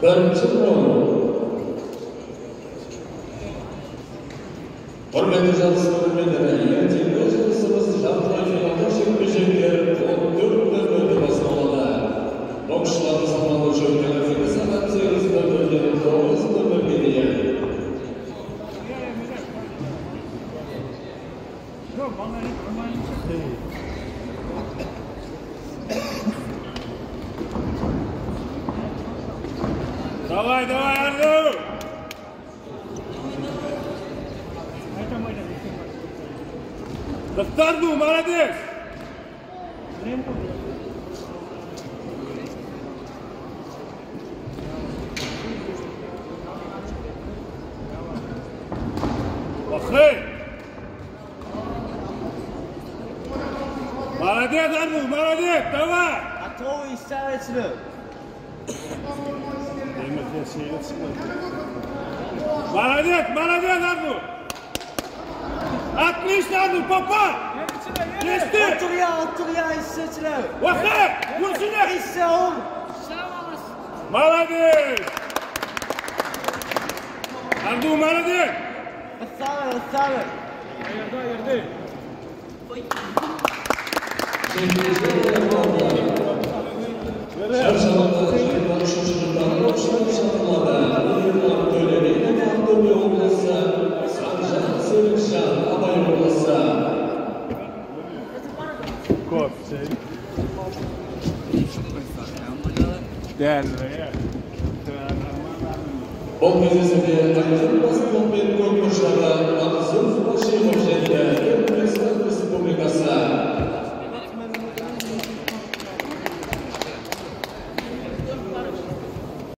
Birinji bronz. Құрметті жарыс көрермендері, ертеңгі жарысымыз жартылай финалдық жекпе-жектер 14.00-де басталады. Боксшылардың салмақ өлшеу графигі сағат 8.00-ден 9.00-ге дейін. Давай, давай, Arzu! Arzu, молодец! Охрей! Молодец, Арзу, молодец, давай! Молодец, молодец, Arzu! Отлично, Arzu, попал! Geçti! Otur ya otur ya hissetine. Vahir! Vur Hisse ol. Молодец! Arzu, молодец! Issaver ıssaver. Шаршы алаңда 23 боксшылар шақырылады. Ерлан Төлебеков, Ақтөбе облысы, Санжар Серікжан, Абай облысы. Кофе. Дәл, Бұл кездесуде айқын басымдықпен көк бұрыштағы.